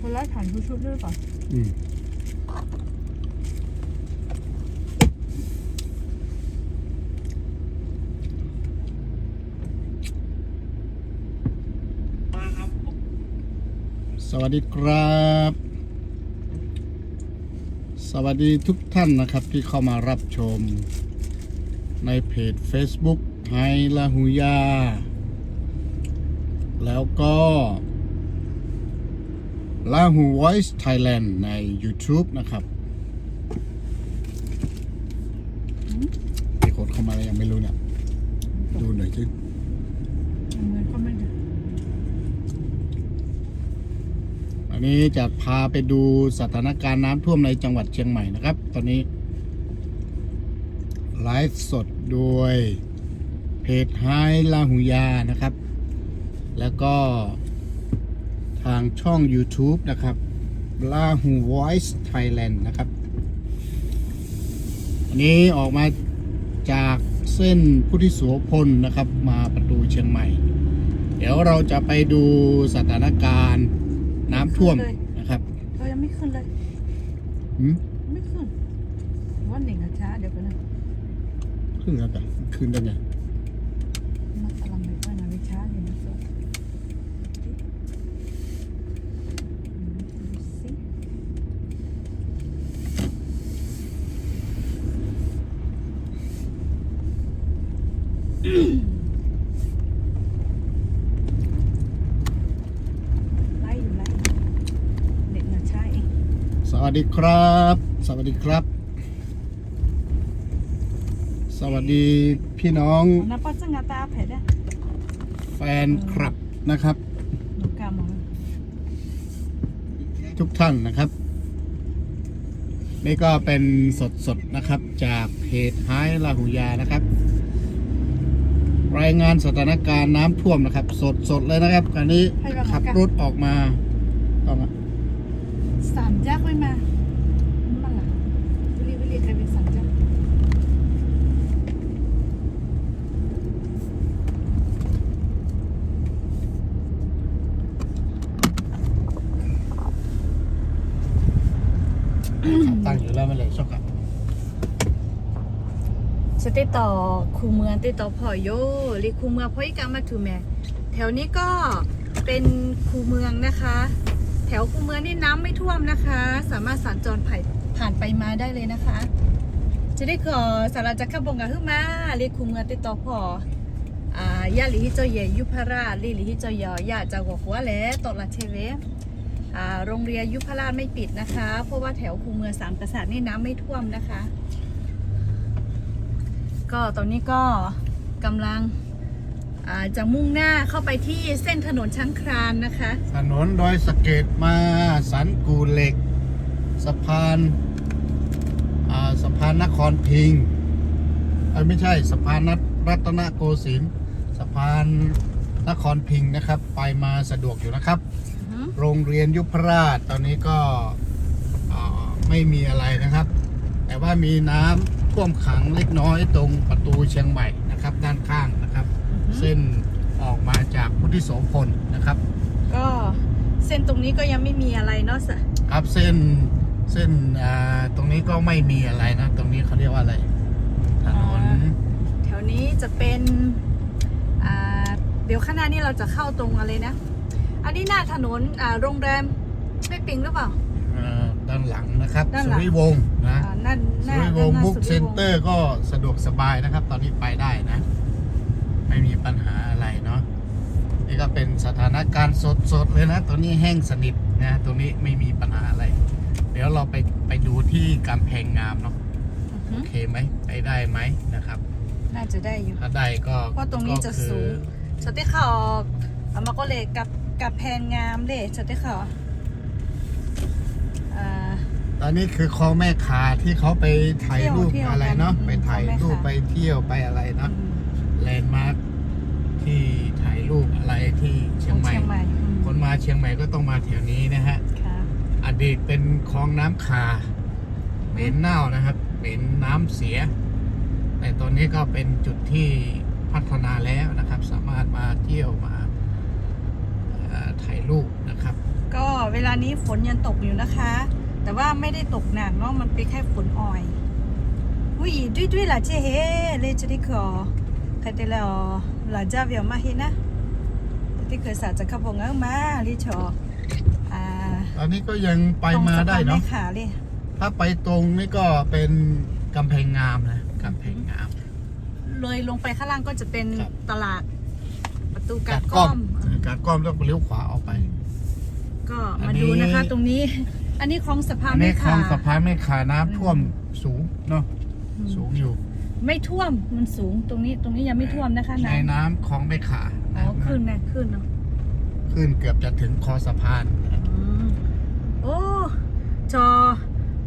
我来产出出汁吧。嗯。 สวัสดีครับ สวัสดีทุกท่านนะครับ ที่เข้ามารับชมในเพจ Facebook ไฮลาฮูยา แล้วก็ Lahu Voice Thailand ใน YouTube นะครับ มีคนเข้ามาแล้วยังไม่รู้เนี่ย ดูหน่อยสิ อันนี้จะพาไปดูสถานการณ์น้ำท่วมในจังหวัดเชียงใหม่นะครับ ตอนนี้ไลฟ์สดโดยเพจไฮลาฮูยานะครับ แล้วก็ทางช่อง YouTube นะครับ Lahu Voice Thailand นะครับ อันนี้ออกมาจากเส้นพุทธิโสภณนะครับ มาประตูเชียงใหม่ เดี๋ยวเราจะไปดูสถานการณ์น้ำท่วมนะครับ เรายังไม่ขึ้นเลย หืม ไม่ขึ้น ว่าเน็ตอะช้า เดี๋ยวก่อนนะ ขึ้นแล้วจ้ะ ขึ้นได้ไง มันกำลังไปว่านะ ไม่ช้าเลยนะ ไลฟ์อยู่ ไลฟ์อยู่ เน็ตมันช้าเอง สวัสดีครับ สวัสดีครับ สวัสดีพี่น้อง นะป้าจะงาตาแผลได้ แฟนคลับนะครับ หนูกำเอา ทุกท่านนะครับ นี่ก็เป็นสดๆนะครับ จากเพจไฮลาฮูยานะครับ รายงานสถานการณ์น้ำท่วมนะครับ สดๆเลยนะครับ อันนี้ขับรถออกมา ต้องอะ สามจักรไม่มา มันละ วิริวิริใครเป็นสามจักร ตั้งอยู่แล้วไม่เลย ชอบกัน จะติดต่อคูเมือง ติดต่อพ่อโย หรือคูเมืองพ่ออีกามาถูแม่ แถวนี้ก็เป็นคูเมืองนะคะ แถวคูเมืองนี่น้ำไม่ท่วมนะคะ สามารถสัญจรผ่าน ผ่านไปมาได้เลยนะคะ จะได้ขอสาราจะขับบงกะฮึมา หรือคูเมืองติดต่อพ่อ อ่า ย่าหลีฮิโจเยะ ยุพราช หรือหลีฮิโจเยะ ย่าจะหัวหัวแหละ ตกละเทเว อ่า โรงเรียนยุพราชไม่ปิดนะคะ เพราะว่าแถวคูเมืองสามกษัตริย์นี่น้ำไม่ท่วมนะคะ ก็ตอนนี้ก็กำลัง อ่า จะมุ่งหน้าเข้าไปที่เส้นถนนช้างคลานนะคะ ถนนดอยสะเก็ดมาสันกู่เหล็ก สะพาน อ่า สะพานนครพิงค์ เอ้ย ไม่ใช่ สะพานรัตนโกสินทร์ สะพานนครพิงค์นะครับ ไปมาสะดวกอยู่นะครับ อือฮึ โรงเรียนยุพราชตอนนี้ก็ อ่า ไม่มีอะไรนะครับ แต่ว่ามีน้ำท่วมขังเล็กน้อยตรงประตูเชียงใหม่นะครับ ด้านข้างนะครับ อือฮึ เส้นออกมาจากพุทธิโสภณนะครับ ก็เส้นตรงนี้ก็ยังไม่มีอะไรเนาะ ครับ เส้น เส้น อ่า ตรงนี้ก็ไม่มีอะไรนะ ตรงนี้เขาเรียกว่าอะไร ถนน อ่า แถวนี้จะเป็น อ่า เดี๋ยวข้างหน้านี่เราจะเข้าตรงอะไรนะ อันนี้หน้าถนน อ่า โรงแรมเป๊ยปิงหรือเปล่า เอ่อ ด้านหลังนะครับ ด้านหลัง สุริวงศ์นะ อ่า นั่น สุริวงศ์ หน้า หน้า Book สุริวงศ์ Center ก็สะดวกสบายนะครับ ตอนนี้ไปได้นะ ไม่มีปัญหาอะไรเนาะ นี่ก็เป็นสถานการณ์สดๆเลยนะ ตรงนี้แห้งสนิทนะ ตรงนี้ไม่มีปัญหาอะไร เดี๋ยวเราไป ไปดูที่กำแพงงามเนาะ อือฮึ โอเคไหม ไปได้ไหมนะครับ น่าจะได้อยู่ ถ้าได้ก็ เพราะตรงนี้จะสูง ก็คือ ชาวเต้เขาเอามาก็เลยกับ กับแพนงามเลย ชาวเต้เขา อ่า ตอนนี้คือคลองแม่ขาที่เขาไปถ่ายรูป เที่ยว เที่ยว อะไรเนาะ กัน อืม ไปถ่ายรูป คลองแม่ขา ไปเที่ยว ไปอะไรเนาะ อืม landmark ที่ถ่ายรูปอะไรที่เชียงใหม่ ของเชียงใหม่ อืม คนมาเชียงใหม่ก็ต้องมาแถวนี้นะฮะ ค่ะ อดีตเป็นคลองน้ำขา เหม็นเน่านะครับ เหม็นน้ำเสีย แต่ตอนนี้ก็เป็นจุดที่พัฒนาแล้วนะครับ สามารถมาเที่ยวมา เอ่อ ถ่ายรูปนะครับ ก็เวลานี้ฝนยังตกอยู่นะคะ แต่ว่าไม่ได้ตกหนักเนาะ มันเป็นแค่ฝนอ่อย อุ้ย ดุ้ยดุ้ยหล่ะเจ๊เฮ เลยจะได้คืออ๋อ ใครเตะแล้วอ๋อ หล่ะจ้าเวียวมาเฮนะ จะได้คือสาจะขับผมเงามาเลยเถอะ อ่า อันนี้ก็ยังไปมาได้เนาะ สองสะพานแม่ขาเลย ถ้าไปตรงนี่ก็เป็นกำแพงงามนะ กำแพงงาม เลยลงไปข้างล่างก็จะเป็น ครับ ตลาดประตูกาดก้อม กาดก้อม เออ กาดก้อมแล้วก็เลี้ยวขวาออกไป ก็มาดูนะคะ อันนี้ ตรงนี้ อันนี้คลองสะพาน อันนี้ แม่ขา คลองสะพานแม่ขา น้ำท่วม อืม สูงเนาะ อืม สูงอยู่ ไม่ท่วม มันสูง ตรงนี้ ตรงนี้ยังไม่ท่วมนะคะ ใน น้ำ น้ำคลองแม่ขา อ๋อ น้ำ ขึ้นนะ ขึ้นเนาะ ขึ้นเกือบจะถึงคอสะพาน อืม โอ้ จอ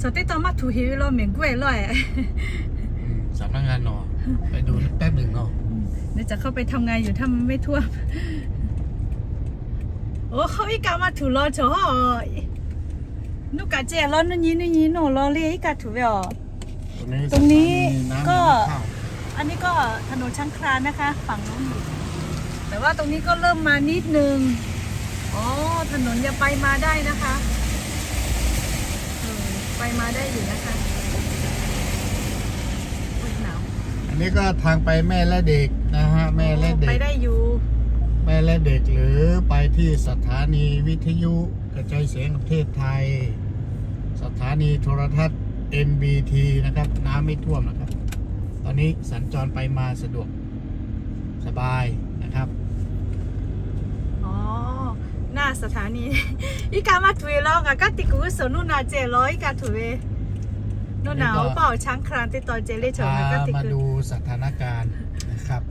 จอเต้ตอมาถูเฮวิลอเหม็นกล้วยร่อย อืม สำนักงานหนอ ไปดูแป๊บหนึ่งเนาะ อืม เดี๋ยวจะเข้าไปทำงานอยู่ถ้ามันไม่ท่วม โอ้ เขาอีกามาถูรอจอ นุกกะเจรอ นุนยี นุนยี โนรอเลยอีกาถูเวอ ตรงนี้ ตรงนี้ สถานีน้ำ ก็ ยังไม่เข้า อันนี้ก็ถนนช้างคลานนะคะ ฝั่งนู้นอยู่ แต่ว่าตรงนี้ก็เริ่มมานิดนึง อ๋อ ถนนยังไปมาได้นะคะ เออ ไปมาได้อยู่นะคะ อุ๊ย หนาว อันนี้ก็ทางไปแม่และเด็กนะฮะ แม่และเด็ก ไปได้อยู่ แม่และเด็ก หรือไปที่สถานีวิทยุกระจายเสียงแห่งประเทศไทย สถานีโทรทัศน์ เอ็นบีที นะครับ น้ำไม่ท่วมนะครับ ตอนนี้สัญจรไปมาสะดวกสบายนะครับ อ๋อ หน้าสถานี อีกามาถูเวลอกะ กะติกุกุศลนุนาเจรอ อีกาถูเว นุนา อันนี้ก็ เป้าช้างคลานติดต่อเจเลเฉย พา นะ กะติกุ มาดูสถานการณ์นะครับ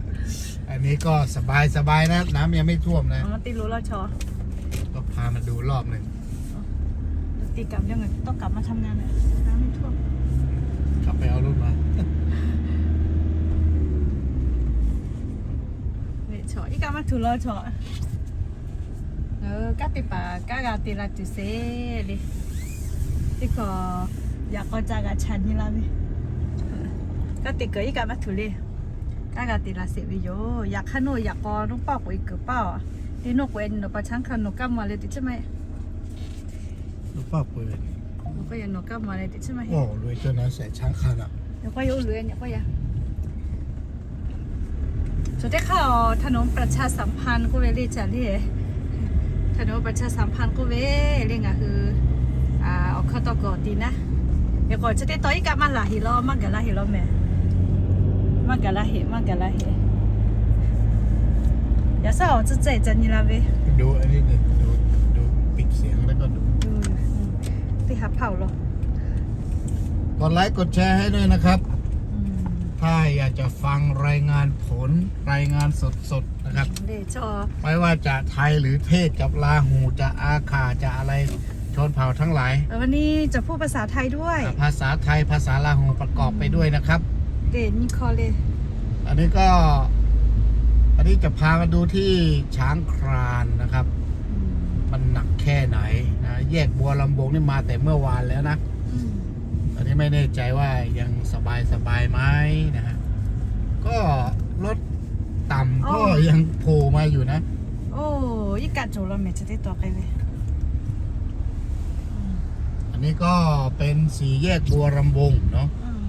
อันนี้ก็สบายสบายนะ น้ำยังไม่ท่วมนะ อ๋อ ติดรู้แล้วชอ ก็พามาดูรอบหนึ่ง ตีกลับยังไง ต้องกลับมาทำงานเนี่ย น้ำไม่ท่วม กลับไปเอารถมา เนี่ยเฉาะ อีกามาถูกรอเฉาะ เออ กะติปะ กะกะติละจุเสเลย ที่ขอ อยากก็จะกะฉันนี่ละนี่ กะติเกิดอีกามาถูกเลย กะกะติละเสวิโย อยากข้าโน่อยากกอ น้องเป้าก๋วยเกิดเป้า ที่นกเวนหนูปะช้างคันหนูกำมาเลยติดใช่ไหม ลูกป้าเปิด หนูก็ยังหนูกำมาเลยติดใช่ไหม โอ้ รวยจนนะ ใส่ช้างคันอ่ะ เดี๋ยวก็ยกเหลือเนี่ยก็ยัง สุดท้ายเข้าถนนประชาสัมพันธ์ก็เวลีจัดเลย ถนนประชาสัมพันธ์ก็เวลีงะคือ อ่า ออกเข้าตอกอตีนะ เดี๋ยวก่อนจะได้ต่ออีกกะมาหลาเหตุล้อ มากกะหลาเหตุล้อแม่ มากกะหลาเหตุ มากกะหลาเหตุ อย่าเศร้า จะเจ๊จะนี่ละเว้ย ดูอันนี้ดิ ดู ดู ปิดเสียงแล้วก็ดู อืม อืม ที่หับเผาเหรอ กดไลค์กดแชร์ให้ด้วยนะครับ อืม ถ้าอยากจะฟังรายงานผล รายงานสดๆ นะครับ เดชอ ไม่ว่าจะไทยหรือเทศกับลาหู จะอาข่า จะอะไร ชนเผ่าทั้งหลาย เออ วันนี้จะพูดภาษาไทยด้วย อ่ะ ภาษาไทย ภาษาลาหูประกอบไปด้วยนะครับ เดชนี่คอเลย อันนี้ก็ อันนี้จะพามาดูที่ช้างคลานนะครับ อืม มันหนักแค่ไหนนะ แยกบัวลำบงนี่มาแต่เมื่อวานแล้วนะ อืม อันนี้ไม่แน่ใจว่ายังสบายสบายไหมนะฮะ ก็รถต่ำก็ อ๋อ ยังโผล่มาอยู่นะ โอ้ อีกกะโจรอแม่จะได้ต่อไปเลย อืม อันนี้ก็เป็นสี่แยกบัวลำบงเนาะ อืม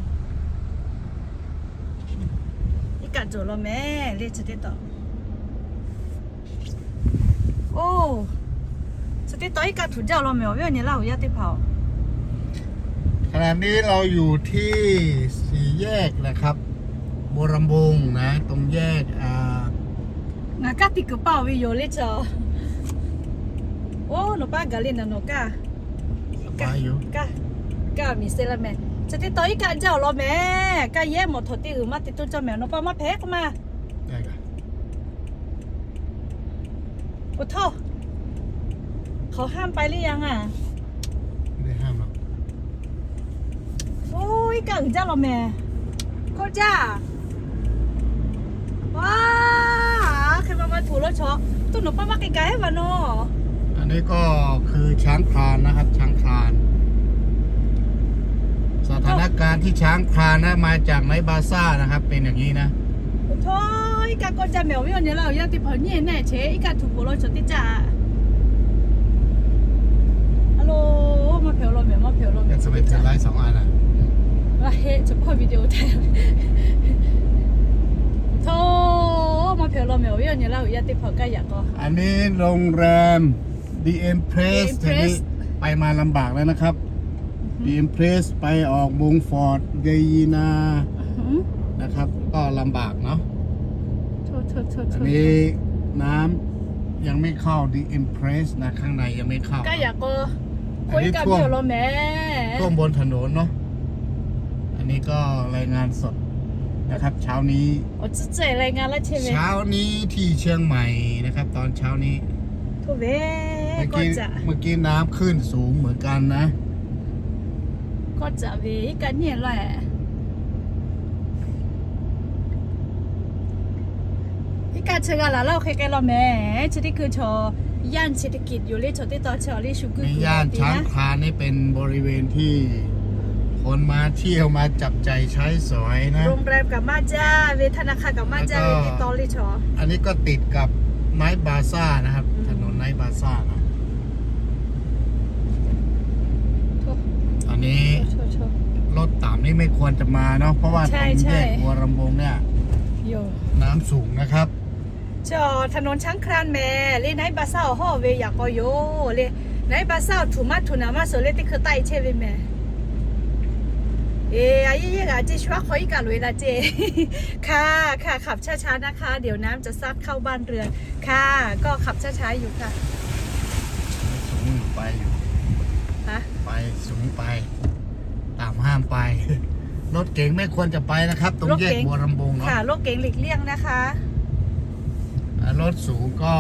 อีกกะโจรอแม่ เรียกจะได้ต่อ โอ้ สติต่ออีกกะถูกเจ้าเราแมวเวียนเนี่ยเล่าอย่าติเผา ขณะนี้เราอยู่ที่สี่แยกนะครับ บัวลำบงนะ ตรงแยก อ่า งะกะติกะเป่าวิโยเลยเจ้า โอ้ หนูป้ากะเล่นนะหนูกะ สบายอยู่ กะ กะมีเซราแมน สติต่ออีกกะเจ้าเราแม่ กะแย่หมดถอดที่อื่นมาติดตัวเจ้าแมว หนูป้ามาแพ้ก็มา ได้กะ โอ้โธ่ เขาห้ามไปหรือยังอ่ะ ไม่ได้ห้ามหรอก โอ้ย กะอึ่งจ้าหรอแม่ โคตรจ้า ว้า ใครมา มาถูกรถเชาะ ต้นหนูป้ามาไกลๆ ให้มาเนาะ อันนี้ก็คือช้างคลานนะครับ ช้างคลาน สถานการณ์ที่ช้างคลานนะ มาจากไนท์บาซ่านะครับ เป็นอย่างนี้นะ โอ้โธ่ อีกกะก็จะแมววิวเนี่ยเรา อยากติดเผาเนี่ยแน่เช อีกกะถูกหัวเราะชนติจ่า โอ้ มาแผวลอแหม มาแผวลอแหม จะไปเจอไลฟ์สองอันอ่ะ ว่าเฮ้ย เฉพาะวิดีโอไทย โธ่ มาแผวลอแหม วิญญาณลาหูยาติดเผาใกล้อยากก็ อันนี้โรงแรม The Empress The Empress ทีนี้ไปมาลำบากแล้วนะครับ The Empress ไปออก Montfort Regina อือหือ นะครับ ก็ลำบากเนาะ โธ่ โธ่ โธ่ อันนี้น้ำยังไม่เข้า The Empress นะ ข้างในยังไม่เข้า ใกล้อยากก็ อันนี้ท่วม คุยกับเดี๋ยวรอแม่ ท่วมบนถนนเนาะ อันนี้ก็รายงานสดนะครับ เช้านี้ อ๋อ จะเจอรายงานแล้วใช่ไหม เช้านี้ที่เชียงใหม่นะครับ ตอนเช้านี้ โธ่เว้ย เมื่อกี้ ก็จะ เมื่อกี้น้ำคลื่นสูงเหมือนกันนะ ก็จะเว้ย กันเนี่ยแหละ อีกาเชิงอะไรเล่าใครๆรอแม่ ชนิดคือชอย่านเศรษฐกิจอยู่เลย ชอติดต่อชอลิชูกุ ในย่านช้างคลานนี่เป็นบริเวณที่คนมาเที่ยวมาจับจ่ายใช้สอยนะ โรงแรมกับมาจ้า เวทธนาคารกับมาจ้า แล้วก็ เวทีตอลิชอ อันนี้ก็ติดกับ Night Bazaar นะครับ อืม ถนน Night Bazaar นะ โธ่ อันนี้ โธ่ โธ่ รถต่ำนี่ไม่ควรจะมาเนาะ เพราะว่า ใช่ ตรงแยก ใช่ บัวลำวงเนี่ย โย่ น้ำสูงนะครับ เจ้า ถนนช้างคลานแม่ เลย Night Bazaar ห่อเวอยากก็โย เลย Night Bazaar ถูกมาถูกหนามาสุดเลย ที่คือใต้เชเวแม่ เออ เย่ๆ อ่ะ เจ๊ ช่วยขออีกกะลุยละเจ๊ ค่ะ ค่ะ ขับช้าๆนะคะ เดี๋ยวน้ำจะซัดเข้าบ้านเรือน ค่ะ ก็ขับช้าๆอยู่ค่ะ สูงอยู่ ไปอยู่ ฮะ ไปสูงไป ต่ำห้ามไป รถเก๋งไม่ควรจะไปนะครับ ตรงแยก รถเก๋ง บัวลำวงเนาะ ค่ะ รถเก๋งหลีกเลี่ยงนะคะ อ่ะ รถสูงก็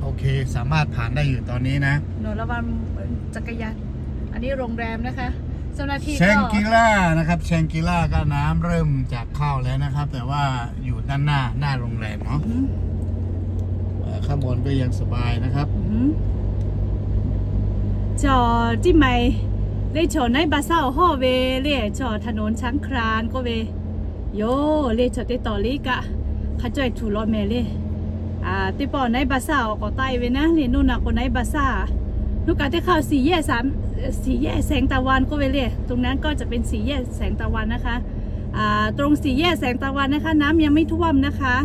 โอเค สามารถผ่านได้อยู่ตอนนี้นะ หนูระวังจักรยาน อันนี้โรงแรมนะคะ เจ้าหน้าที่ก็ แชงกรีล่านะครับ แชงกรีล่าก็น้ำเริ่มจะเข้าแล้วนะครับ แต่ว่าอยู่ด้านหน้า หน้าโรงแรมเนาะ อืม เอ่อ ข้างบนก็ยังสบายนะครับ อืม จอดที่ไหน เลยจอดในบาซ่าห่อเวเลย จอดถนนช้างคลานก็เว โย เลยจอดติดต่อเลยกะ เขาจ่อยถูกรอแม่เลย อ่า ที่ปอในบาซ่าออกก็ใต้เวนะ เลยนู่นน่ะก็ในบาซ่า นู่นกะที่เข้าสี่แยกสาม เอ่อ สี่แยกแสงตะวันก็เวเลย ตรงนั้นก็จะเป็นสี่แยกแสงตะวันนะคะ อ่า ตรงสี่แยกแสงตะวันนะคะ น้ำยังไม่ท่วมนะคะ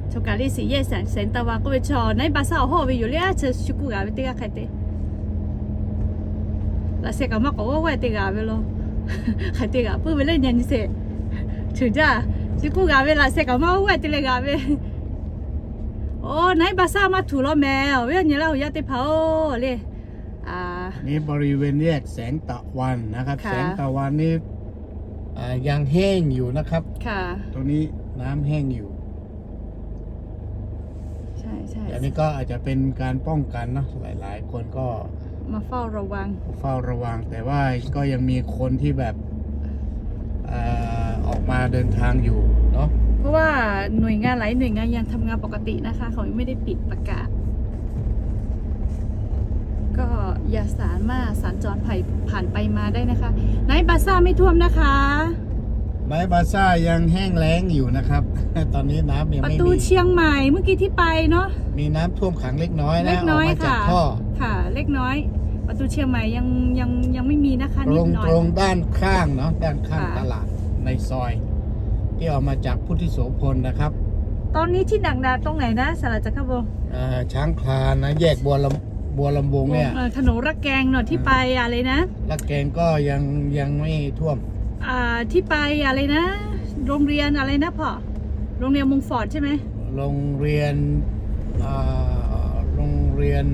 โชกาลีสี่แยกแสง แสงตะวันก็เวชอ ในบาซ่าห่อเวอยู่เลย เชิญชูกูกาเวเตกาใครเต ลาเซกามาก็ว่าเวเตกาเวโล ใครเตกาปื้อเวเล่นยันเซ ถึงจ้า ชูกูกาเวลาเซกามาว่าเวเตเลยกาเว โอ้ ในบาซ่ามาถูกรอแม่ เวเนี่ยแล้วยาเตเผาเลย อ่า นี่บริเวณแยกแสงตะวันนะครับ ค่ะ แสงตะวันนี่ อ่า ยังแห้งอยู่นะครับ ค่ะ ตรงนี้น้ำแห้งอยู่ ใช่ ใช่ อันนี้ก็อาจจะเป็นการป้องกันเนาะ หลายๆคนก็ มาเฝ้าระวัง เฝ้าระวัง แต่ว่าก็ยังมีคนที่แบบ เอ่อ ออกมาเดินทางอยู่เนาะ เพราะว่าหน่วยงานหลายหน่วยงานยังทำงานปกตินะคะ เขายังไม่ได้ปิดประกาศ ก็อย่าสามารถสัญจรผ่าน ผ่านไปมาได้นะคะ ในบาซ่าไม่ท่วมนะคะ ในบาซ่ายังแห้งแล้งอยู่นะครับ ตอนนี้น้ำยังไม่มี ประตูเชียงใหม่เมื่อกี้ที่ไปเนาะ มีน้ำท่วมขังเล็กน้อยนะ เล็กน้อย ออกมาจาก ค่ะ ท่อ ค่ะ เล็กน้อย ประตูเชียงใหม่ยัง ยัง ยังไม่มีนะคะ นิดหน่อย ตรง ตรงด้านข้างเนาะ ด้านข้าง ค่ะ ตลาดในซอย ที่ออกมาจากพุทธิโสพลนะครับ ตอนนี้ที่หนักๆตรงไหนนะ สาราจักรวงศ์ เอ่อ ช้างคลานนะ แยกบัวลำ บัวลำวงเนี่ย เออ ถนนระแกงเนาะ ที่ไปอะไรนะ ระแกงก็ยัง ยังไม่ท่วม อ่า ที่ไปอะไรนะ โรงเรียนอะไรนะพ่อ โรงเรียนมงฟอร์ดใช่ไหม โรงเรียน อ่า โรงเรียน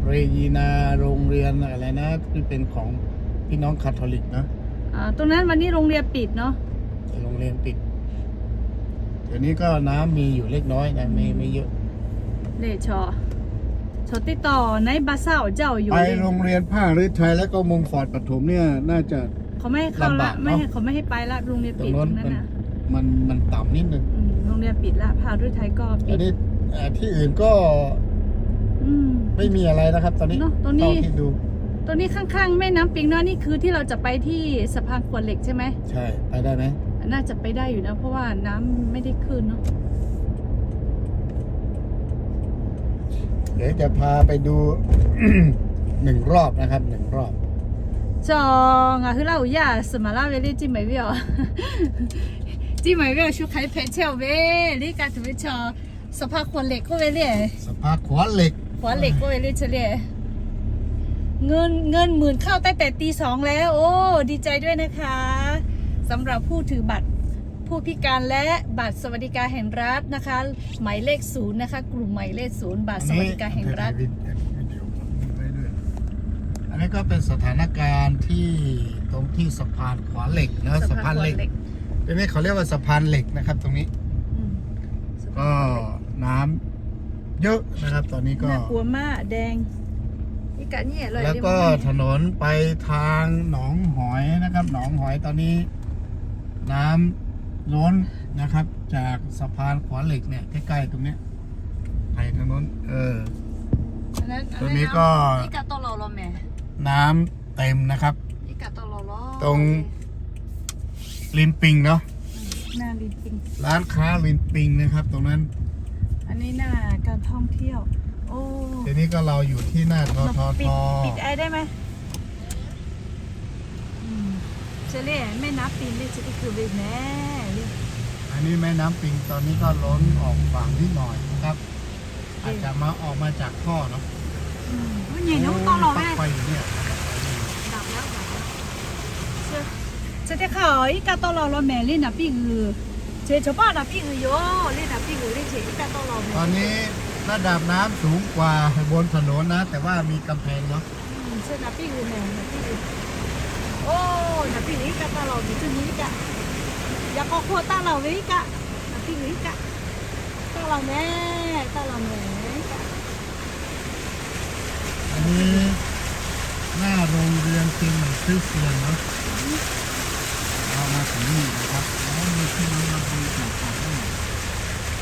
เรจีนา โรงเรียนอะไรนะ ที่เป็นของพี่น้องคาทอลิกนะ อ่า ตรงนั้นวันนี้โรงเรียนปิดเนาะ โรงเรียนปิด เดี๋ยวนี้ก็น้ำมีอยู่เล็กน้อยนะ ไม่ ไม่เยอะ เลยชอ ชอติดต่อในบาซ่าเจ้าอยู่ ไป เลย โรงเรียนพระฤทัยแล้วก็มงฟอร์ดประถมเนี่ย น่าจะ เขาไม่ให้เข้าละ ลำบากเนาะ ไม่ให้ เขาไม่ให้ไปละ โรงเรียนปิด ตรงนั้น ตรงนั้นน่ะ มัน มันต่ำนิดนึง อืม โรงเรียนปิดละ พระฤทัยก็ปิด อันนี้ เอ่อ ที่อื่นก็ อืม ไม่มีอะไรนะครับ ตอนนี้ เนาะ ตรงนี้ เท่าที่ดู ตรงนี้ข้างๆแม่น้ำปิงเนาะ นี่คือที่เราจะไปที่สะพานขวดเหล็กใช่ไหม ใช่ ไปได้ไหม น่าจะไปได้อยู่นะ เพราะว่าน้ำไม่ได้ขึ้นเนาะ เดี๋ยวจะพาไปดู หนึ่งรอบนะครับ หนึ่งรอบ Cawˬ, ngaˬ hui Laˇ huˍ yaˇ suhˍ maˍ laˇ ve le, Ciˇ Maiˍ venˇ aˬ, Ciˇ Maiˍ venˇ aˬ shu hk'aˬ hk'e hpehꞈ chehˇ-oˬ ve le, ka tuˬ ve chaw, สะพานขวาเหล็ก k'oˆ ve le, สะพานขวาเหล็ก ขวาเหล็ก k'oˆ ve le, chi le. เงิน เงินหมื่นเข้าตั้งแต่ตี สองแล้ว โอ้ ดีใจด้วยนะคะ สำหรับผู้ถือบัตรผู้พิการและบัตรสวัสดิการแห่งรัฐนะคะ หมายเลข ศูนย์ นะคะ กลุ่มหมายเลข ศูนย์ บัตรสวัสดิการแห่งรัฐ อันนี้ก็เป็นสถานการณ์ที่ตรงที่สะพานขวาเหล็กนะ สะพานขวาเหล็ก สะพานเหล็ก ทีนี้เขาเรียกว่าสะพานเหล็กนะครับ ตรงนี้ อืม ก็น้ำเยอะนะครับ ตอนนี้ก็ น่ากลัวมาก แดง แล้วก็ถนนไปทางหนองหอยนะครับ หนองหอยตอนนี้น้ำล้นนะครับ จากสะพานขวาเหล็กเนี่ย ใกล้ๆตรงเนี้ย ไปทางโน้น เออ อันนั้น ตรงนี้ก็ อันนั้นน้ำ น้ำเต็มนะครับ ตรงริมปิงเนาะ หน้าริมปิง ร้านค้าริมปิงนะครับ ตรงนั้น อันนี้หน้าการท่องเที่ยว โอ้ ทีนี้ก็เราอยู่ที่หน้า ททท ปิด ปิดแอร์ได้ไหม อืม เชอรี่ แม่น้ำปิงเนี่ย เชอรี่ คือเวแม่ อันนี้แม่น้ำปิงตอนนี้ก็ล้นออกฝั่งนิดหน่อยนะครับ อาจจะมา ออกมาจากท่อเนาะ อืม มันใหญ่เนอะ โอ้ ตอนเราแม่ ปลั๊กไฟอยู่เนี่ย ดับแล้ว ดับแล้ว เชอ เชอรี่ teˇ hk'aˇ iˉ kaˆ tawˆ la law mehˍ le, naˍ piˇ g'uiˬ. Chi chaw paˆ naˍ piˇ g'uiˬ yoˬ le, naˍ piˇ g'uiˬ le, chi iˉ kaˆ tawˆ la mehˍ. ตอนนี้ระดับน้ำสูงกว่าบนถนนนะ แต่ว่ามีกำแพงเนาะ อืม เชอ naˍ piˇ g'uiˬ mehˍ, naˍ piˇ g'uiˬ. Oˇ, naˍ piˇ g'uiˬ iˉ kaˆ taˇ la ve, cuˇ nyi iˉ kaˆ. Yaꞈ k'aw hk'oˆ taˇ la ve iˉ kaˆ, naˍ piˇ g'uiˬ iˉ kaˆ. Taˇ la mehˍ, taˇ la mehˍ iˉ kaˆ. อันนี้หน้าโรงเรียนเชียงใหม่คริสเตียนเนาะ เรามาถึงนี่นะครับ แล้วมีที่นี่มาดูจากฝั่งนู้น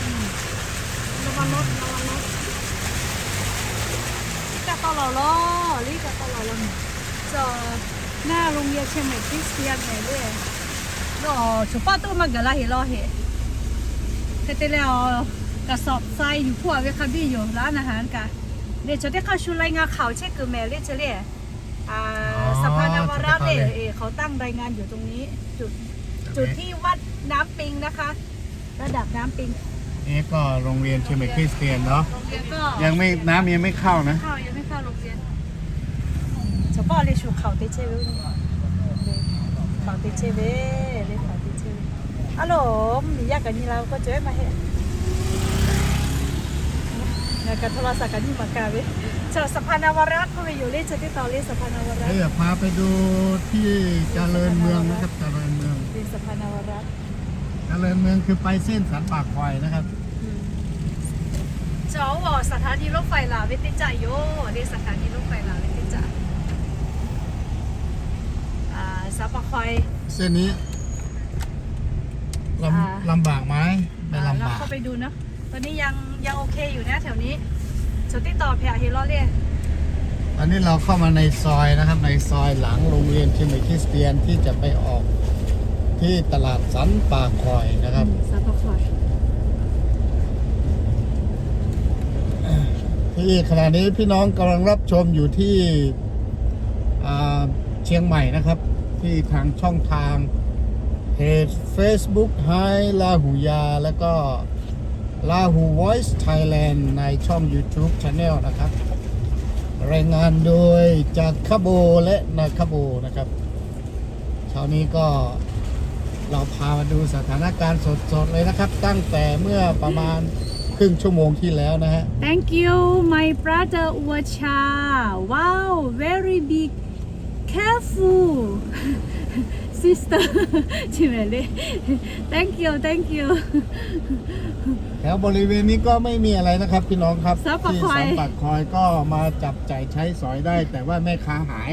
อืม ระวังรถ ระวังรถ iˉ kaˆ tawˆ la law, iˉ kaˆ tawˆ la law mehˍ. Cawˬ, หน้าโรงเรียนเชียงใหม่คริสเตียน mehˍ le. Nawˬ chaw paˆ toˇ maˇ gaˬ la heˍ law heˍ. Hk'e te leh, กระสอบทราย yuˬ hpawˇ a ve hk'a biˇ yoˬ, laˇ naˍ haˍ kaꞈ. Lehˬ, chaw teˇ hk'aˇ shu รายงานข่าว chehˇ kuiˬ mehˍ le, chi le. สะพานนวรัตน์ เขาตั้งรายงานอยู่ตรงนี้ จุด จุดที่วัดน้ำปิงนะคะ ระดับน้ำปิง นี่ก็โรงเรียนเชียงใหม่คริสเตียนเนาะ โรงเรียนก็ ยังไม่ น้ำยังไม่เข้านะ เข้า ยังไม่เข้าโรงเรียน เฉพาะเลย ชูเขาเตเช่ เขาเตเช่ เว้ย เลย เขาเตเช่ เว้ย อะโหล มียากกันนี่ เราก็เจอมาเหตุ งานการโทรศัพท์กันนี่มากาเว้ย สะพานนวรัตน์ก็ไปอยู่เลย จะติดต่อเลย สะพานนวรัตน์ เดี๋ยวพาไปดูที่เจริญเมืองนะครับ เจริญเมือง เป็นสะพานนวรัตน์ เจริญเมืองคือไปเส้นสันป่าคอยนะครับ อืม เจ้า สถานีรถไฟลาวเวสเทิร์น เจ้า โย เรียกสถานีรถไฟลาวเวสเทิร์น เจ้า อ่า สันป่าคอย เส้นนี้ลำ อ่า ลำบากไหม ไม่ลำบาก อ่า เราเข้าไปดูเนอะ ตอนนี้ยัง ยังโอเคอยู่นะแถวนี้ สติต่อแผลเห็นล้อเล่น ตอนนี้เราเข้ามาในซอยนะครับ ในซอยหลังโรงเรียนเชียงใหม่คริสเตียนที่จะไปออกที่ตลาดสันป่าคอยนะครับ อืม สันป่าคอย ที่ขณะนี้พี่น้องกำลังรับชมอยู่ที่ อ่า เชียงใหม่นะครับ ที่ทางช่องทางเพจ Facebook ไฮลาหูยา แล้วก็ Lahu Voice Thailand ในช่อง YouTube Channel นะครับ รายงานโดยจากคาโบและนาคาโบนะครับ เช้านี้ก็เราพามาดูสถานการณ์สดๆเลยนะครับ ตั้งแต่เมื่อประมาณครึ่งชั่วโมงที่แล้วนะฮะ Thank you, my brother Uwa Cha. Wow, very big. Careful, sister. ใช่ไหมเลย Thank you, thank you. แถวบริเวณนี้ก็ไม่มีอะไรนะครับพี่น้องครับ สันป่าคอย ที่สันป่าคอยก็มาจับจ่ายใช้สอยได้ แต่ว่าแม่ค้าหาย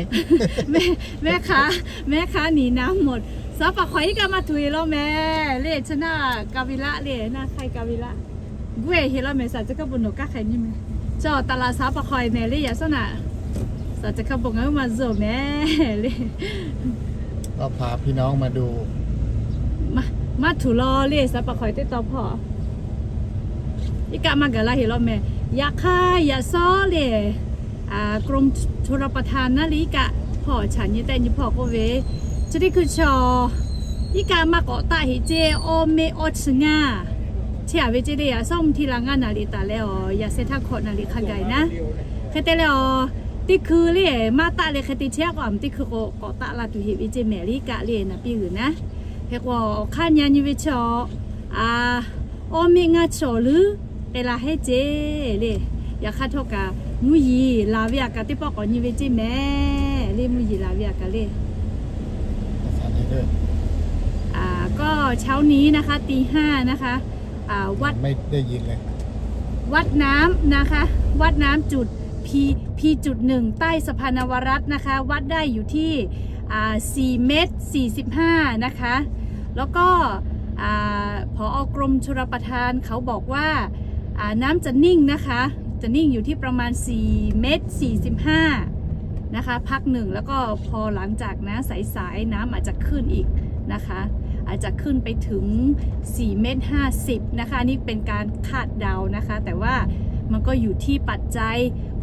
แม่ แม่ค้า แม่ค้าหนีน้ำหมด สันป่าคอย iˉ kaˆ maˇ htoꞈ e law mehˍ le, ชนะ กาวิระ le, หน้าค่ายกาวิระ Guˇ e heˍ laˇ mehˍ, saˍ ceh hkaˇ bon nawˬ kaˇ hk'e nyi mehˍ. Cawˬ, ตลาดสันป่าคอย mehˍ le, yaꞈ shawˉ naꞈ saˍ ceh hkaˇ bon ngaˬ hui maˇ zuhˬ mehˍ le. ก็พาพี่น้องมาดู Maˇ htoꞈ law le, สันป่าคอย teˇ taw hpawˇ iˉ kaˆ maˇ gaˬ la heˍ law mehˍ. Yaꞈ hk'aˇ yaꞈ sawˉ le, กรมชลประทาน naˇ le iˉ kaˆ hpawˇ chaꞈ nyi tehˆ nyi hpawˇ k'oˆ ve, chi teˇ hkui chaw iˉ kaˆ maˇ k'awꞈ taˆ heꞈ ceˇ, awˇ meˆ awˇ chi ngaˇ chehˇ a ve ceˇ le. Yaꞈ sawˉ mvuhˇ hti la ngaˇ naˍ riˍ taˍ leh awˬ yaꞈ seh htaˇ hkawꞈ naˍ riˍ hk'a gaˬ naˉ. Hk'e te leh awˬ teˇ hkui le maˇ taˆ le hk'e te chehˇ k'o, a mvuhˇ teˇ hkui k'o k'awꞈ taˆ la tuˬ heꞈ ve ceˇ mehˍ le iˉ kaˆ le naˍ piˇ g'uiˬ naˉ. Hk'e k'o awˬ hk'aˇ nyi nyi ve chaw a awˇ meˆ ngaˇ chaw leuˉ k'ai la heˆ ceˇ le. Yaꞈ hk'aˇ htawˇ kaꞈ mvuhˇ yeˬ laˬ ve aꞈ kaꞈ teˇ pawˆ k'awꞈ nyi ve ceˇ mehˍ le, mvuhˇ yeˬ laˬ ve aꞈ kaꞈ le. ก็เช้านี้นะคะ ตีห้านะคะ อ่า วัด ไม่ได้ยินเลย วัดน้ำนะคะ วัดน้ำจุด พี พีจุดหนึ่ง ใต้สะพานนวรัตน์นะคะ วัดได้อยู่ที่ อ่า สี่เมตรสี่สิบห้านะคะ แล้วก็ อ่า ผอ.กรมชลประทานเขาบอกว่า อ่า น้ำจะนิ่งนะคะ จะนิ่งอยู่ที่ประมาณ สี่เมตรสี่สิบห้านะคะ พักหนึ่ง แล้วก็พอหลังจากนะ สายๆ น้ำอาจจะขึ้นอีกนะคะ อาจจะขึ้นไปถึง สี่เมตรห้าสิบนะคะ อันนี้เป็นการคาดเดานะคะ แต่ว่ามันก็อยู่ที่ปัจจัย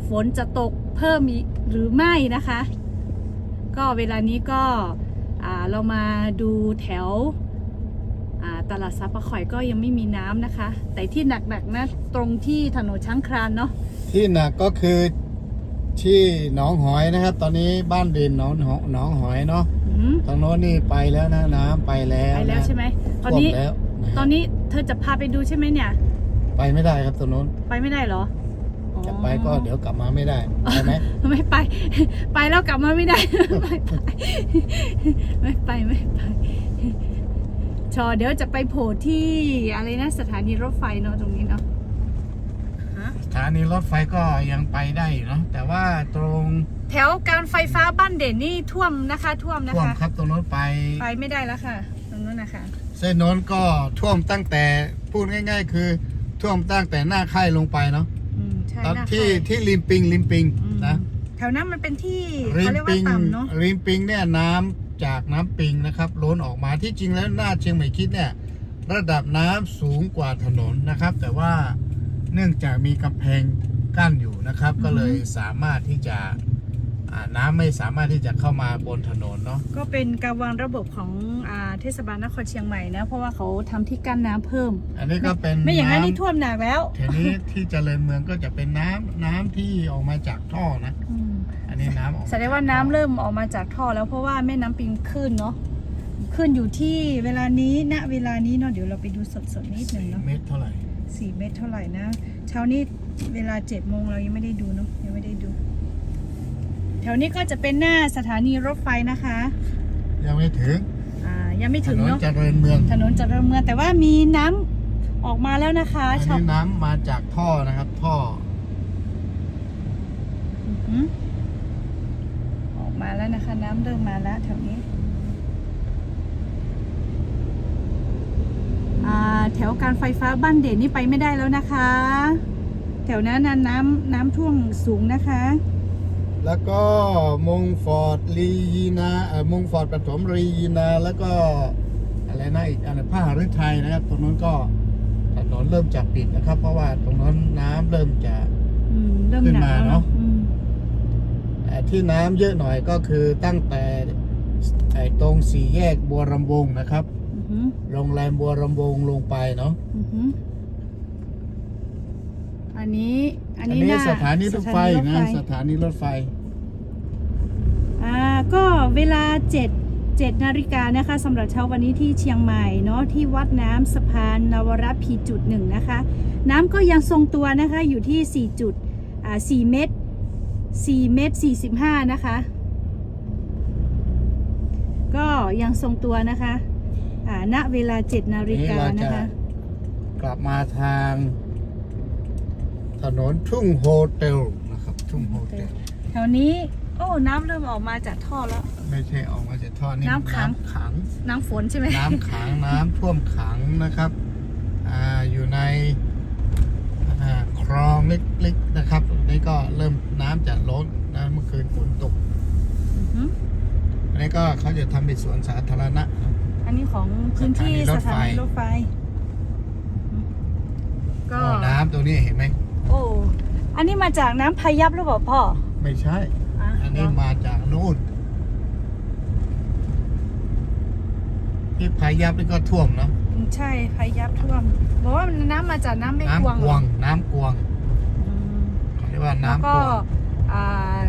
ฝนจะตกเพิ่มอีกหรือไม่นะคะ ก็เวลานี้ก็ อ่า เรามาดูแถว อ่า ตลาดสาปะข่อยก็ยังไม่มีน้ำนะคะ แต่ที่หนักๆนะ ตรงที่ถนนช้างคลานเนาะ ที่หนักก็คือที่หนองหอยนะครับ ตอนนี้บ้านเด่นหนองหอยเนาะ อืม ทางโน้นนี่ไปแล้วนะ น้ำไปแล้วนะ ไปแล้วใช่ไหม ตอนนี้ ท่วมแล้วนะครับ ตอนนี้เธอจะพาไปดูใช่ไหมเนี่ย ไปไม่ได้ครับตรงโน้น ไปไม่ได้เหรอ จะไปก็เดี๋ยวกลับมาไม่ได้ ไปไหม ไม่ไป ไปแล้วกลับมาไม่ได้ ไม่ไป ไม่ไป ไม่ไป ชอ เดี๋ยวจะไปโผล่ที่อะไรนะ สถานีรถไฟเนาะ ตรงนี้เนาะ ฮะ สถานีรถไฟก็ยังไปได้อยู่เนาะ แต่ว่าตรง แถวการไฟฟ้าบ้านเด่นนี่ท่วมนะคะ ท่วมนะคะ ท่วมครับ ตรงโน้นไป ไปไม่ได้แล้วค่ะ ตรงนู้นนะคะ เส้นโน้นก็ท่วมตั้งแต่ พูดง่ายๆ คือท่วมตั้งแต่หน้าค่ายลงไปเนาะ อืม ใช่ ตอน หน้าค่าย ที่ ที่ริมปิง ริมปิง อืม นะ แถวนั้นมันเป็นที่ ริมปิง เขาเรียกว่าต่ำเนาะ ริมปิงเนี่ยน้ำจากน้ำปิงนะครับ ล้นออกมา ที่จริงแล้วหน้าเชียงใหม่คิดเนี่ย ระดับน้ำสูงกว่าถนนนะครับ แต่ว่าเนื่องจากมีกำแพงกั้นอยู่นะครับ อือฮึ ก็เลยสามารถที่จะ อ่า น้ำไม่สามารถที่จะเข้ามาบนถนนเนาะ ก็เป็นการวางระบบของ อ่า เทศบาลนครเชียงใหม่นะ เพราะว่าเขาทำที่กั้นน้ำเพิ่ม อันนี้ก็เป็น ไม่อย่างนั้น น้ำ นี่ท่วมหนักแล้ว แถวนี้ที่เจริญเมืองก็จะเป็นน้ำ น้ำที่ออกมาจากท่อนะ อืม อันนี้น้ำออกมาจากท่อ แสดงว่าน้ำเริ่มออกมาจากท่อแล้ว เพราะว่าแม่น้ำปิงขึ้นเนาะ ขึ้นอยู่ที่เวลานี้ ณ เวลานี้เนาะ เดี๋ยวเราไปดูสดๆนิดหนึ่งเนาะ สี่เมตรเท่าไหร่ สี่เมตรเท่าไหร่นะ เช้านี้เวลาเจ็ดโมง เรายังไม่ได้ดูเนาะ ยังไม่ได้ดู แถวนี้ก็จะเป็นหน้าสถานีรถไฟนะคะ ยังไม่ถึง อ่า ยังไม่ถึงเนาะ ถนนเจริญเมือง ถนนเจริญเมือง แต่ว่ามีน้ำออกมาแล้วนะคะ อันนี้น้ำมาจากท่อนะครับ ท่อ อือหือ ออกมาแล้วนะคะ น้ำเริ่มมาแล้วแถวนี้ อ่า แถวการไฟฟ้าบ้านเด่นนี่ไปไม่ได้แล้วนะคะ แถวนั้นน่ะน้ำ น้ำท่วมสูงนะคะ แล้วก็มงฟอร์ดรียีนา เอ่อ มงฟอร์ดปฐมรียีนา แล้วก็อะไรนะ อีกอันนึง พระหฤทัยนะครับ ตรงนั้นก็ถนนเริ่มจะปิดนะครับ เพราะว่าตรงนั้นน้ำเริ่มจะ อืม เริ่ม ขึ้นมา หนักแล้ว เนาะ อืม แต่ที่น้ำเยอะหน่อยก็คือตั้งแต่ไอ้ตรงสี่แยกบัวรำวงนะครับ อือหือ โรงแรมบัวรำวงลงไปเนาะ อือหือ อันนี้ อันนี้ อันนี้ หน้า สถานีรถไฟ สถานีรถไฟ นะ สถานีรถไฟ อ่า ก็เวลาเจ็ด เจ็ดนาฬิกานะคะ สำหรับเช้าวันนี้ที่เชียงใหม่เนาะ ที่วัดน้ำสะพานนวรัตน์ พีจุดหนึ่งนะคะ น้ำก็ยังทรงตัวนะคะ อยู่ที่สี่จุด อ่า สี่เมตร สี่เมตรสี่สิบห้านะคะ ก็ยังทรงตัวนะคะ อ่า ณ เวลาเจ็ดนาฬิกานะคะ นี่เราจะกลับมาทางถนนทุ่งโฮเต็ลนะครับ ทุ่งโฮเต็ล แถวนี้ โอ้ น้ำเริ่มออกมาจากท่อแล้ว ไม่ใช่ออกมาจากท่อ นี่ น้ำขัง น้ำขัง น้ำฝนใช่ไหม น้ำขัง น้ำท่วมขังนะครับ อ่า อยู่ใน อ่า คลองเล็กๆนะครับ ตรงนี้ก็เริ่มน้ำจะล้นนะ เมื่อคืนฝนตก อือหือ อันนี้ก็เขาจะทำเป็นสวนสาธารณะนะ อันนี้ของพื้นที่ สถานีรถไฟ สถานีรถไฟ ก็ ก็น้ำตรงนี้เห็นไหม โอ้ อันนี้มาจากน้ำพายัพหรือเปล่าพ่อ ไม่ใช่ อ่ะ อันนี้ เหรอ มาจากนู่น ที่พายัพนี่ก็ท่วมเนาะ อืม ใช่ พายัพท่วม บอกว่าน้ำมาจากน้ำแม่กวง น้ำกวง น้ำกวง อืม เขาเรียกว่าน้ำกวง แล้วก็ อ่า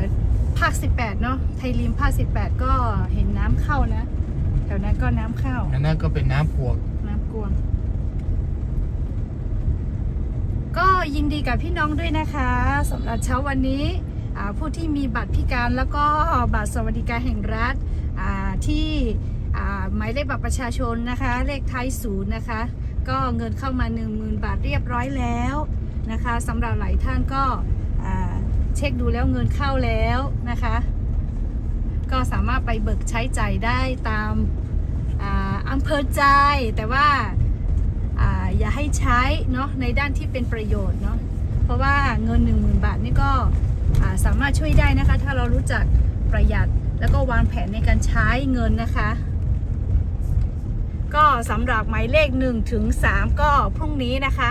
ภาคสิบแปดเนาะ ไทยริมภาคสิบแปดก็เห็นน้ำเข้านะ แถวนั้นก็น้ำเข้า อันนั้นก็เป็นน้ำกวง น้ำกวง ก็ยินดีกับพี่น้องด้วยนะคะ สำหรับเช้าวันนี้ อ่า ผู้ที่มีบัตรพิการแล้วก็บัตรสวัสดิการแห่งรัฐ อ่า ที่ อ่า หมายเลขบัตรประชาชนนะคะ เลขท้ายศูนย์นะคะ ก็เงินเข้ามา หนึ่งหมื่นบาทเรียบร้อยแล้วนะคะ สำหรับหลายท่านก็ อ่า เช็คดูแล้วเงินเข้าแล้วนะคะ ก็สามารถไปเบิกใช้จ่ายได้ตาม อ่า อำเภอใจ แต่ว่า อ่า อย่าให้ใช้เนาะ ในด้านที่เป็นประโยชน์เนาะ เพราะว่าเงิน หนึ่งหมื่นบาทนี่ก็ อ่า สามารถช่วยได้นะคะ ถ้าเรารู้จักประหยัด แล้วก็วางแผนในการใช้เงินนะคะ ก็สำหรับหมายเลข หนึ่งถึงสาม ก็พรุ่งนี้นะคะ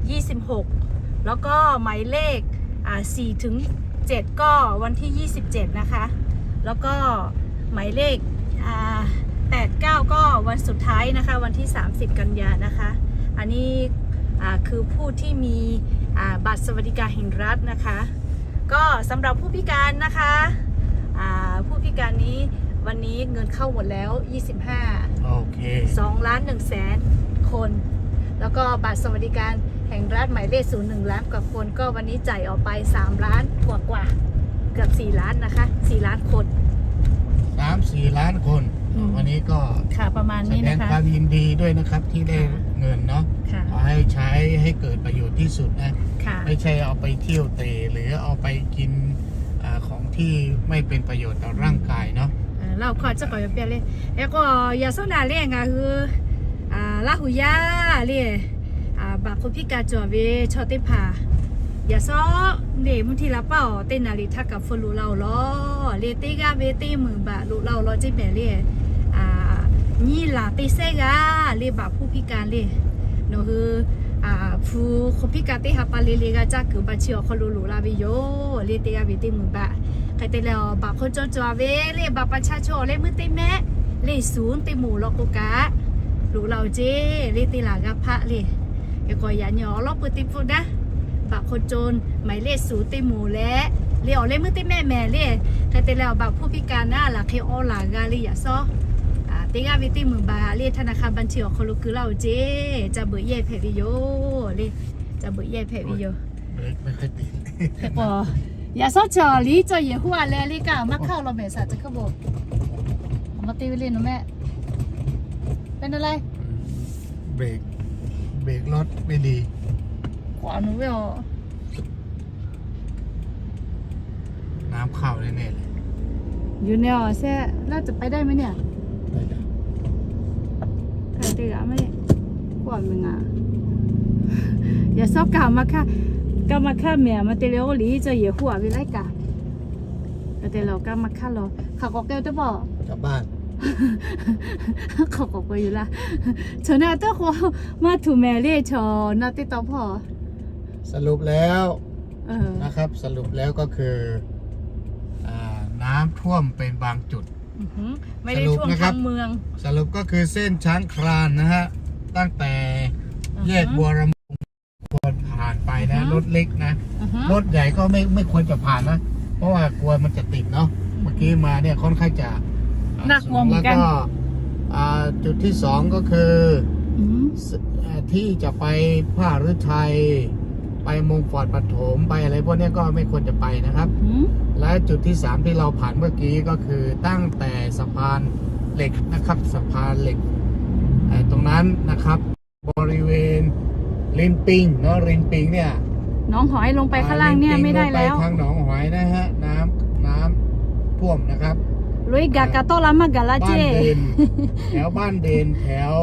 ยี่สิบหก แล้วก็หมายเลข อ่า สี่ถึงเจ็ด ก็วันที่ ยี่สิบเจ็ด นะคะ แล้วก็หมายเลข อ่า แปดเก้า ก็วันสุดท้ายนะคะ วันที่ สามสิบ กันยานะคะ อันนี้ อ่า คือผู้ที่มี อ่า บัตรสวัสดิการแห่งรัฐนะคะ ก็สำหรับผู้พิการนะคะ อ่า ผู้พิการนี้วันนี้เงินเข้าหมดแล้ว ยี่สิบห้า โอเค สองล้านหนึ่งแสนคน แล้วก็บัตรสวัสดิการแห่งรัฐหมายเลขศูนย์ หนึ่งล้านกว่าคน ก็วันนี้จ่ายออกไป สามล้านกว่ากว่า เกือบ สี่ล้านนะคะ สี่ล้านคน สามสี่ล้านคน อืม วันนี้ก็ ค่ะ ประมาณนี้นะคะ แสดงความยินดีด้วยนะครับ ที่ได้ ค่ะ เงินเนาะ ค่ะ ขอให้ใช้ให้เกิดประโยชน์ที่สุดนะ ค่ะ ไม่ใช่เอาไปเที่ยวเตร่หรือเอาไปกิน อ่า ของที่ไม่เป็นประโยชน์ต่อร่างกายเนาะ เออ เราขอจะขอเปลี่ยนเลย แล้วก็อย่าสนใจเรื่องอะคือ อ่า လၢႁူးယႃႈလႄႈ อ่า ဘၣ်ခိၣ်ဖံးကၢ် ကျိာ်ဝေ ဆီၣ်တ့ၢ်ဖႃႇ ယၤစီၤ လႄႈ မုၢ်ထံလၤပၢ်အီၤ တ့ၢ်နၢ်လံၣ်ထးကၢ်ဖိလူၤလၢအီၤလီၤ လႄႈ တ့ၢ်ဂၤဝေတ့ၢ်မုၢ်ဘၣ်လူၤလၢအီၤလီၤ က့မဲာ်လႄႈ อ่า ညံလၢ်တ့ၢ်စဲဂၤ လႄႈ ဘၣ်ခိၣ်ဖံးကၢ်လႄႈ နီၢ်ဟႁို อ่า ဖိ ခိၣ်ဖံးကၢ်တ့ၢ်ဟးပၢ်လၢလၢ ဂၤကၢ်ကုၢ်ဘၣ်ဆံးအီၤခီလူၤလူၤလၢအီၤဝေယိာ် လႄႈ တ့ၢ်ဂၤဝေတ့ၢ်မုၢ်ဘၣ် ခဲတဲလၢ ဘၣ်ခိၣ်ကၠိကၠိဝေ လႄႈ ဘၣ်ပၢ်ဆါဆိအီၤလႄႈ မုၢ်တ့ၢ်မဲ လႄႈ သုတ့ၢ်မုၢ်လီၤကိးကး လူၤလၢအီၤက့ လၢတ့ၢ်လၢ်ဂၤဖးလၢ ယကီၢ်ယၤညီအီၤလီၤ ပၢၢ်တံၢ်ဖိဒါ ဘၣ်ခိၣ်ကၠိ မၢၢ်လၢသုတ့ၢ်မုၢ်လႄၢ လၢအီၤလၢမုၢ်တ့ၢ်မဲမဲာ်လၢ ကတဲလၢ ဘၣ်ခိၣ်ဖံးကၢ်နၤ လၢခဲအီလၢ်ဂၤလၢယၤစီၤ တ့ၢ်ဂၤဝံၤတ့ၢ်မုၢ်ဘၣ်လၢ ထနခါဘၢၣ်ထံအီၤခီလူၤကုလီၤအီၤက့ ကၢ်ဘၢၣ်ယဲၢ်ဖဲးဝံၤယိာ်လၢ ကၢ်ဘၢၣ်ယဲၢ်ဖဲးဝံၤယိာ် ယၤစီၤ ဆီၣ်လံ ကၠီယဲၢ်ဟူအလဲလၢကၢ် မၤခါအီၤလီၤမဲာ်သးတခါဘိ မၤတ့ၢ်ဝံၤလၢနမဲာ် เป็นอะไร เบรก เบรกรถไม่ดี ขวาหนูไม่ออก น้ำเข้าแน่ๆเลย อยู่ในอ่ะแซ่ แล้วจะไปได้ไหมเนี่ย ไปจ้ะ ใครเตะอ่ะไม่ กว่ามึงอ่ะ อย่าซอกกล่าวมาค่ะ ก็มาค่ะแม่มาเตะเร็วหลีจะเหยียบหัวไปไล่กะ ก็เตะเราก็มาค่ะเรา เขาก็เกลียวจะบอก กลับบ้าน เขาก็เกลียวอยู่ละ เธอหน้าเต้าโคมาถูกแม่เรียกเธอหน้าติดต่อพ่อ สรุปแล้ว เออ นะครับ สรุปแล้วก็คือ อ่า น้ำท่วมเป็นบางจุด อือหือ ไม่ได้ท่วมทั้งเมือง สรุปนะครับ สรุปก็คือเส้นช้างคลานนะฮะ ตั้งแต่ อือหือ แยกบัวลำพู คนผ่านไปนะ อือหือ รถเล็กนะ อือหือ รถใหญ่ก็ไม่ ไม่ควรจะผ่านนะ เพราะว่ากลัวมันจะติดเนาะ เมื่อกี้มาเนี่ยค่อนข้างจะ อ่า น่ากลัวเหมือนกัน สูง แล้วก็ อ่า จุดที่สองก็คือ อือหือ ส- อ่า ที่จะไปพระฤทัย ไปมงฟอร์ดปฐม ไปอะไรพวกเนี้ยก็ไม่ควรจะไปนะครับ อือหือ และจุดที่สามที่เราผ่านเมื่อกี้ก็คือตั้งแต่สะพานเหล็กนะครับ สะพานเหล็ก เอ่อ ตรงนั้นนะครับ บริเวณรินปิงเนาะ รินปิงเนี่ย หนองหอยลงไปข้างล่างเนี่ย อ่า รินปิง ไม่ได้แล้ว ลงไปทางหนองหอยนะฮะ น้ำ น้ำท่วมนะครับ ลุยกะ อ่า กะโต้ละมะกะละเจ้ บ้านเด่น แถวบ้านเด่น แถว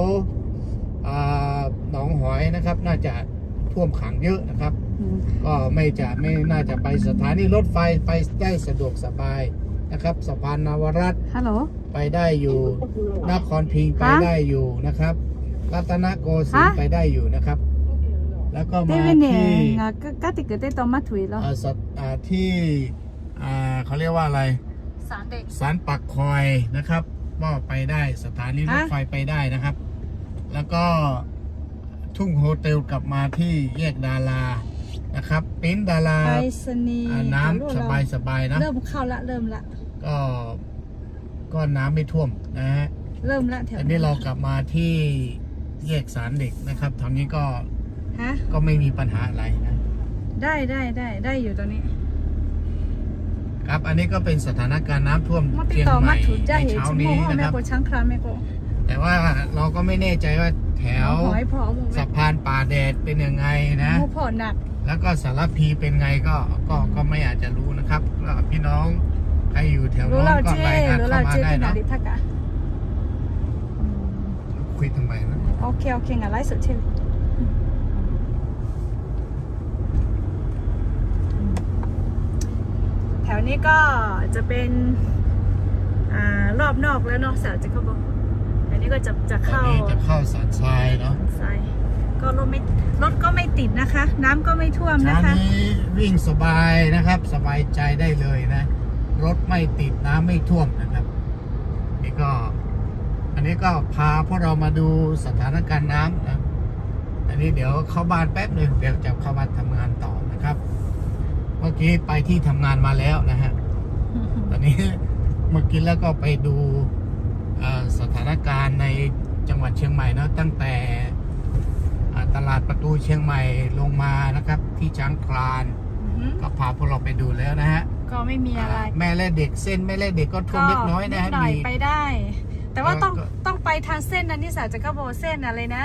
อ่า หนองหอยนะครับ น่าจะท่วมขังเยอะนะครับ อืม ก็ไม่จะ ไม่น่าจะไปสถานีรถไฟไปได้สะดวกสบายนะครับ สะพานนวรัตน์ ฮัลโหล ไปได้อยู่ นครพิงค์ไปได้อยู่นะครับ รัตนโกสินทร์ ฮะ ไปได้อยู่นะครับ แล้วก็มาที่ เอ่อ สถ- อ่า ที่ อ่า เขาเรียกว่าอะไร สันป่าคอยนะครับ ก็ไปได้ สถานีรถไฟไปได้นะครับ แล้วก็ทุ่งโฮเทลกลับมาที่แยกดารานะครับ เต็นท์ดารา ไปรษณีย์ อ่า น้ำ กับรถเรา สบายๆนะ เริ่มเข้าละ เริ่มละ ก็ ก็น้ำไม่ท่วมนะฮะ เริ่มละแถว อันนี้เรากลับมาที่แยกสารเหล็กนะครับ ทางนี้ก็ ฮะ ก็ไม่มีปัญหาอะไรนะ ได้ ได้ ได้ ได้อยู่ตอนนี้ ครับ อันนี้ก็เป็นสถานการณ์น้ำท่วมเชียงใหม่ในเช้านี้นะครับ แต่ว่าเราก็ไม่แน่ใจว่าแถวสะพานป่าแดดเป็นยังไงนะ แล้วก็สารพีเป็นไงก็ ก็ ก็ไม่อาจจะรู้นะครับ ก็พี่น้องใครอยู่แถวโน้นก็รายงานเข้ามาได้เนาะ คุยทำไมนะ โอเค โอเค งั้นไลฟ์สดเช่น แถวนี้ก็จะเป็น อ่า รอบนอกแล้วเนาะ สาวจะเข้าบอก อันนี้ก็จะ จะเข้า อันนี้จะเข้าสันทรายเนาะ สันทราย ก็รถไม่ รถก็ไม่ติดนะคะ น้ำก็ไม่ท่วมนะคะ เช้านี้วิ่งสบายนะครับ สบายใจได้เลยนะ รถไม่ติด น้ำไม่ท่วมนะครับ นี่ก็ อันนี้ก็พาพวกเรามาดูสถานการณ์น้ำนะ อันนี้เดี๋ยวเข้าบ้านแป๊บหนึ่ง เดี๋ยวจะเข้ามาทำงานต่อนะครับ เมื่อกี้ไปที่ทำงานมาแล้วนะฮะ ตอนนี้ เมื่อกี้แล้วก็ไปดู เอ่อ สถานการณ์ในจังหวัดเชียงใหม่เนาะ ตั้งแต่ อ่า ตลาดประตูเชียงใหม่ลงมานะครับ ที่ช้างคลาน อือฮึ ก็พาพวกเราไปดูแล้วนะฮะ ก็ไม่มีอะไร อ่า แม่และเด็ก เส้นแม่และเด็กก็ท่วมเล็กน้อยนะฮะ ก็นิดหน่อย มี ไปได้ แต่ว่า เอ่อ ต้อง ก็ ต้องไปทางเส้นนั้นนี่ สาวจะเข้าบอกเส้นอะไรนะ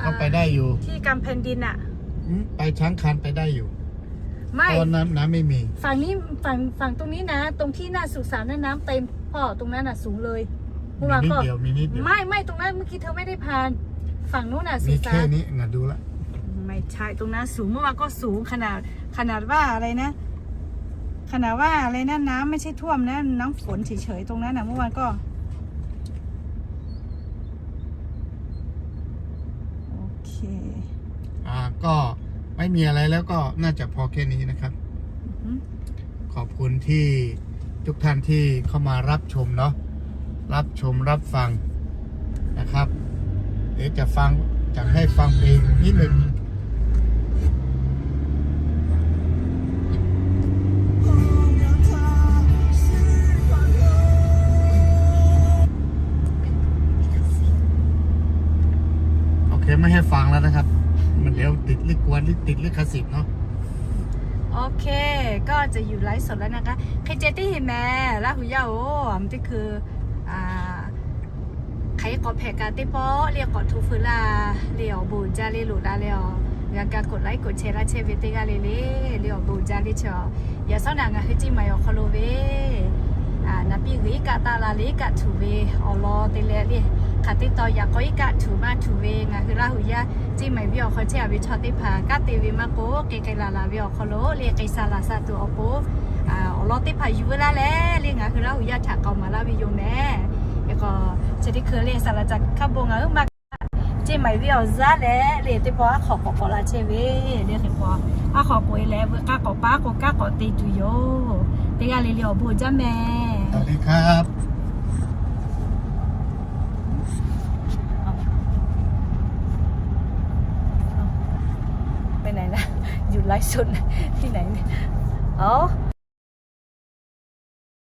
ก็ไปได้อยู่ อ่า ที่กำแพงดินอะ อืม ไปช้างคลานไปได้อยู่ ไม่ เพราะน้ำ น้ำไม่มี ฝั่งนี้ ฝั่ง ฝั่งตรงนี้นะ ตรงที่หน้าสุสานน่ะน้ำเต็ม พ่อ ตรงนั้นน่ะสูงเลย เมื่อวานก็ มีนิดเดียว มีนิดเดียว ไม่ ไม่ ตรงนั้นเมื่อกี้เธอไม่ได้ผ่าน ฝั่งนู้นน่ะ มีแค่นี้ สุสาน น่ะดูละ ไม่ใช่ ตรงนั้นสูง เมื่อวานก็สูงขนาด ขนาดว่าอะไรนะ ขนาดว่าอะไรนะ น้ำไม่ใช่ท่วมนะ น้ำฝนเฉยๆ ตรงนั้นน่ะ เมื่อวานก็ โอเค อ่า ก็ไม่มีอะไรแล้ว ก็น่าจะพอแค่นี้นะครับ อือฮึ ขอบคุณที่ทุกท่านที่เข้ามารับชมเนาะ รับชมรับฟังนะครับ เดี๋ยวจะฟัง จะให้ฟังเพลงนิดนึง โอเค ไม่ให้ฟังแล้วนะครับ มันเดี๋ยวติดลิข- กลัวติดลิขสิทธิ์เนาะ โอเค ก็จะหยุดไลฟ์สดแล้วนะคะ ใครเจอที่เห็นแม่ ราหูย่า โอ้ มันก็คือ อ่า ใครกดแผลกาเต้ปอเรียกกดทูฟืนล่ะ เรียกบูจาเรียกหลุดละเรียก อยากจะกดไลค์กดแชร์ละแชร์เวทีกันเลยเลย เรียกบูจาเรียกเชียว อย่าเศร้าหนังอ่ะ คือจริงไหม ออกคอโลเว อ่า นับปีหรือกะตาลาลิกะถูเว ออลอเตเลเรียก ขัดติดต่อ อยากก็อีกะถูมาถูเว งาคือราหูย่า จริงไหม วิออกคอเชียวิชอติผากะเตวิมาโก เกไกลาลาวิออกคอโล เรียกไกซาลาซาตัวออโป อ่า ออลอติผายูเวลาแล เรียกงาคือราหูย่า ถากเอามาลาวิโยแม่ แล้วก็ เชติเคอเรียกสารจักรข้าบงอ่ะ เออ มา เจใหม่วิวจ้าแหละ เรียกเตปอ อาขอขอขอลาเชเว เรียกเตปอ อาขอกุยแหละ เวก้าขอป้า โกก้าขอตีจุโย เตกาเรียกเรียกบูจ้าแม่ สวัสดีครับ ไปไหนนะ หยุดไลฟ์สดที่ไหนเนี่ย อ๋อ